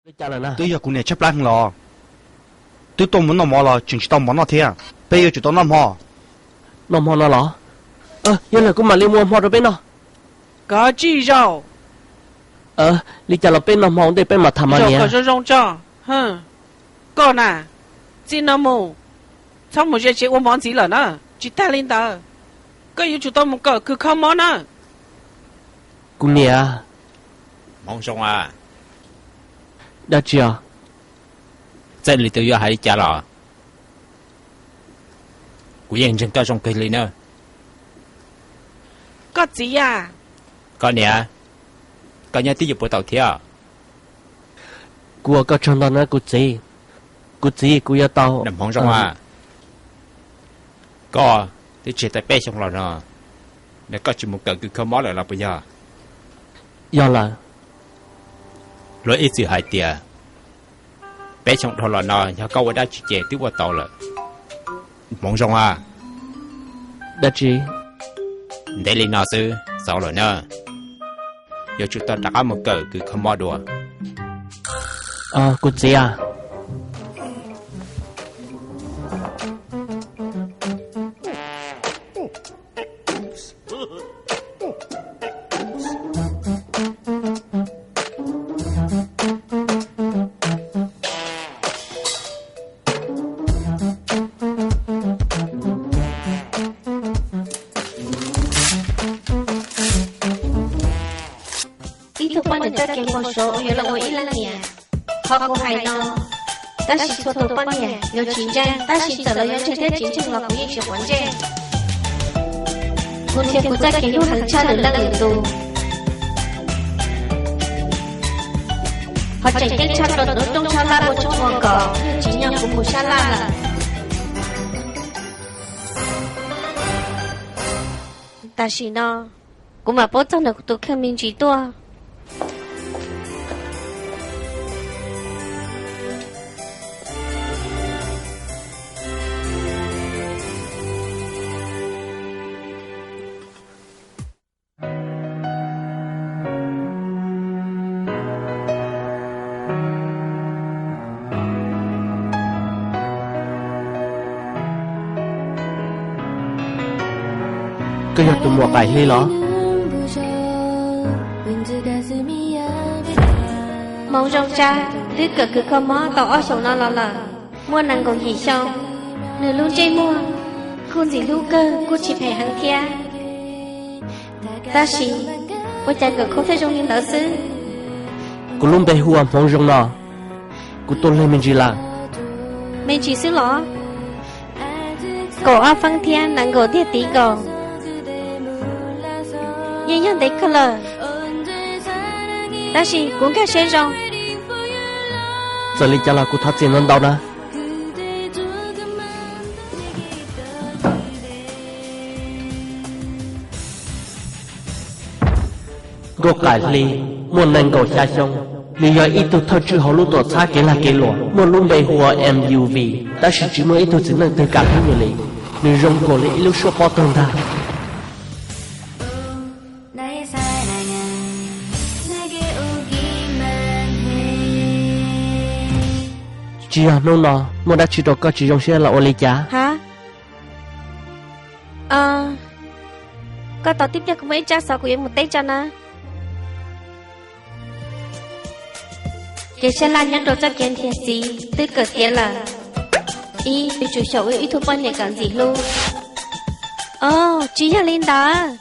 Twb yog kuv niam tshaib plab heev los twb tuaj mus noj mov los tseem tsis tau mov noj thiab. Peb yuav tsum tau noj hmo. Noj hmo no los? Yog lawm kuv mam li mus ua hmo rau peb noj. Koj tsij zaum. Li cas los peb noj hmo ua ntej peb mam tham mas niam. Zoo zoo tso. Koj na, txij no mus txhob mus ze tsev ua mov ntxiv lawm na. Tsis tag li ntawd, koj yuav tsum tau mus kawm kws kho mob na. Kuv niam. Hmoov Zoo a. Dab tsi os? Txawm li tus yuav hais li cas los kuv yeej ntseeg koj zoo kawg li na. Koj txiv a. Koj niam, koj nyob twb yuav puas tau thiab? Kuv ua koj tsaug ntau na kuv txiv. Kuv txiv, kuv yuav tau. Hmoov Zoo a, koj twb tseg tau peb xyoo los no, koj tsis mus kawm kws kho mob lawm los puas yog? Yog lawm. Luag ib txwm hais tias peb xyoo dhau los no yog koj ua dab tsi ces twb ua tau lawm. Hmoov Zoo a. Dab tsi? Ntev li no xwb xaus lawm na, yuav tsum tau rov qab mus kawm kws kho mob dua. Kuv txiv a. Ib tug poj niam txoj kev npau suav uas yuav los ua ib leej niam. Qhov kuv hais no, tab sis txhua tus poj niam yuav tsis ntseeg, tab sis txawm los yuav ntseeg thiab tsis ntseeg los kuv yeej tsis quav ntsej. Kuv nrhiav kuv txoj kev hlub heev tshaj lwm leej lwm tus. Qhov tseem ceeb tshaj rau tus hlub rooj tshab laj ua tshoob ua kos yeej tsim nyog kuv mus sab laj lawm. Tam sim no kuv mam paub txog ntawm kuv tus kheej me ntsis tuaj. Koj yog tus muam Qaim Hli los? Hmoov Zoo Tsab twb kawm kws kho mob tau ob xyoos no los lawm, muaj nees nkaum yim xyoo. Nws lub ntsej muag kuj ntxim hlub kawg kuj tsis phem heev thiab. Tab sis ua cas kawm khaub thiaj zoo li ntawd xwb? Kuv lub npe hu ua Hmoov Zoo no. Kuv tuaj lig me ntsis lawm. Me ntsis xwb los? Kaum ob feeb thiab nees nkaum tiag tiv nkaus. Yeej yog ntev kawg lawm, tab sis kuv nkag siab zoo. Txawm li cas los kuv thov txim ntau ntau na. Nkauj Qaim Hli muaj nees nkaum xya xyoo, nws yog ib tug thawj tswj hauv lub tuam txhab kev lag kev luam muaj lub npe hu ua M U V, tab sis tsis muaj ib tug txiv neej twg kam hlub nws li. Nws zoo nkaus li ib lub suab pob tawg ntag. Tsis yog hnub no muaj dab tsi rau koj tsis zoo siab los ua li cas? Koj tos tib pliag, kuv muaj ib tsab xov kuv yuav mus teb tso na. Kev sab laj nyob rau txoj kev nrhiav txiv twb kawm tiav lawm. Ib, yuav tsum xyaum ua ib tug poj niam kom ntxim hlub. Os, tsis yog li ntawd.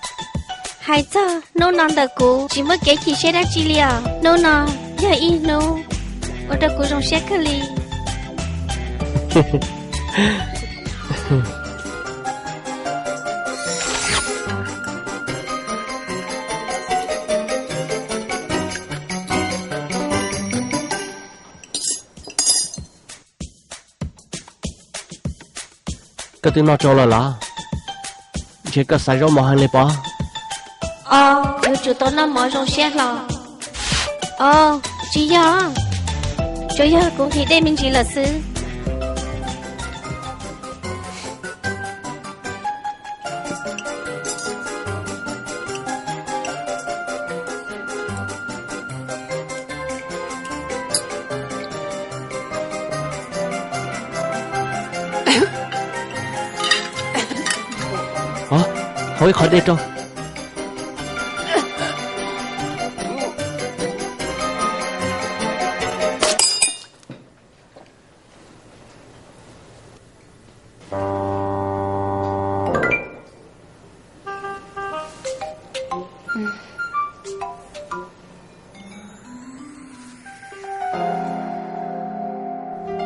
Hais txog hnub no ntawm kuv tsis muaj kev chim siab dab tsi li os. Hnub no yog ib hnub ua rau kuv zoo siab kawg li. Koj twb noj tsau lawm los? Ntshe koj xav zaub mov heev li pob. Os, yuav tsum tau noj mov zoo siab hlo. Os, tsis yog, tsuas yog kuv nqhis dej me ntsis lawm xwb. Hau ib qho dej rau.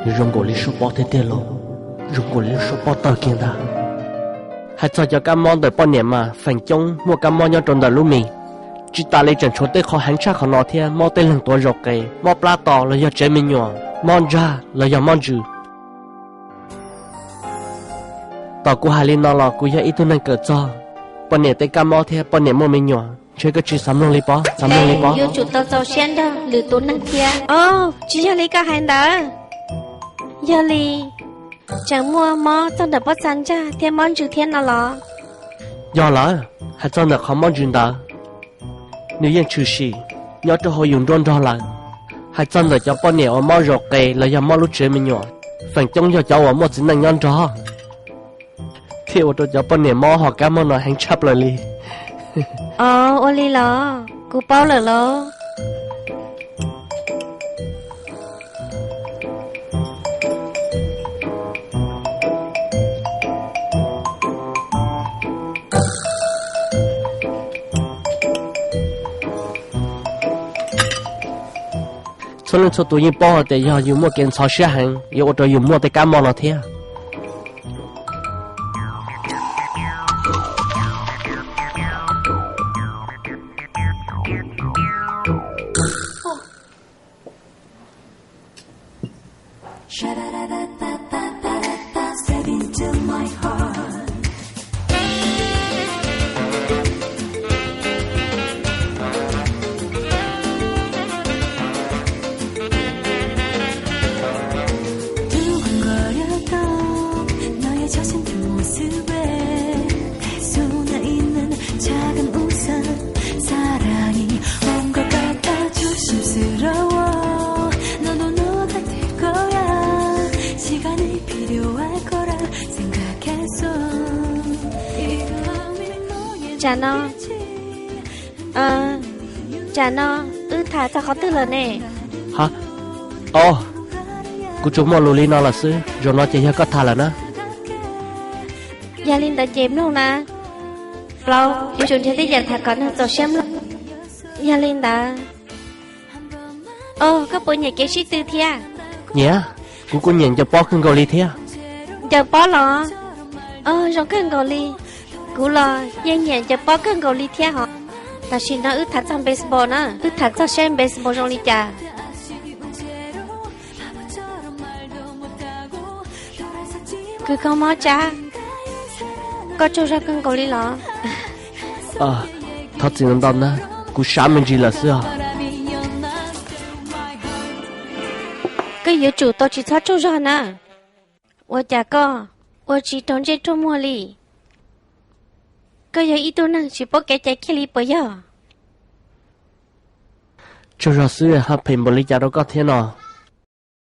Nws zoo nkaus li suab pob tiag tiag los, zoo nkaus li lub suab pob tawg kiag ntag. Hais txog cov kab mob ntawm poj niam mas feem coob muaj kab mob nyob rau ntawm lub mis. Tsis tas li tseem tshuav tej qhov heev tshaj qhov no thiab, mob tej leeg tuav zaum qes, mob plab to los yog tsev me nyuam, mob ntsag los yog mob ntsws. Tom kuv hais li no los kuv yog ib tug neeg kawm txog poj niam tej kab mob thiab poj niam muaj me nyuam, ntshe koj tsis xav mloog li pob, xav mloog li pob. Yuav tsum tau txaus siab nrog lwm tus neeg thiab. Au, tsis yog li koj hais ntawd. Yog li, tseem muaj mob txog ntawm pob txha ntsag thiab mob ntsws thiab no los? Yog lawm, hais txog ntawm qhov mob ntsws ntawd, nws yeej tshwm sim nyob rau hauv yus nruab nrog lawm. Hais txog ntawm cov poj niam uas mob zaum qes los yog mob lub tsev me nyuam, feem coob yog cov uas muaj txiv neej nyob nrog, thiaj ua rau cov poj niam mob hom kab mob no heev tshaj plaws li. Au, ua li los? Kuv paub lawm los. Txhua leej txhua tus yeej paub hais tias yog yus muaj kev ntxhov siab heev yuav ua rau yus muaj tej kab mob no thiab. Tsam no, tsam no wb tham txog qhov twg lawm ne? Ha, o, kuv tsuas muaj lus li no lawm xwb, zaum no ces yog koj tham lawm na. Yog li ntawd ces mloog na. Plaub, yuav tsum nrhiav tej yam tham kom neeg txaus siab mloog. Yog li ntawd, o, koj puas nyiam kev sib tw thiab? Nyiam, kuv kuj nyiam ncaws pob kawg nkaus li thiab. Ncaws pob los? O, zoo kawg nkaus li. Kuv los yeej nyiam ncaws pob kawg nkaus li thiab hos. Tam sim no wb tham txog baseball na, wb tham txog seb baseball zoo li cas. Kws koob mob Tsab, koj tsaug zog kawg nkaus li los? Thov txim ntau ntau na, kuv sab me ntsis lawm xwb os. Koj yuav tsum tau tsis txhob tsaug zog na. Ua cas koj ua tsis raug ntsej raug muag li? Koj yog ib tug neeg tsis paub kev cai kiag li puas yog? Tsaug zog xwb, ha phem npaum li cas rau koj thiab no?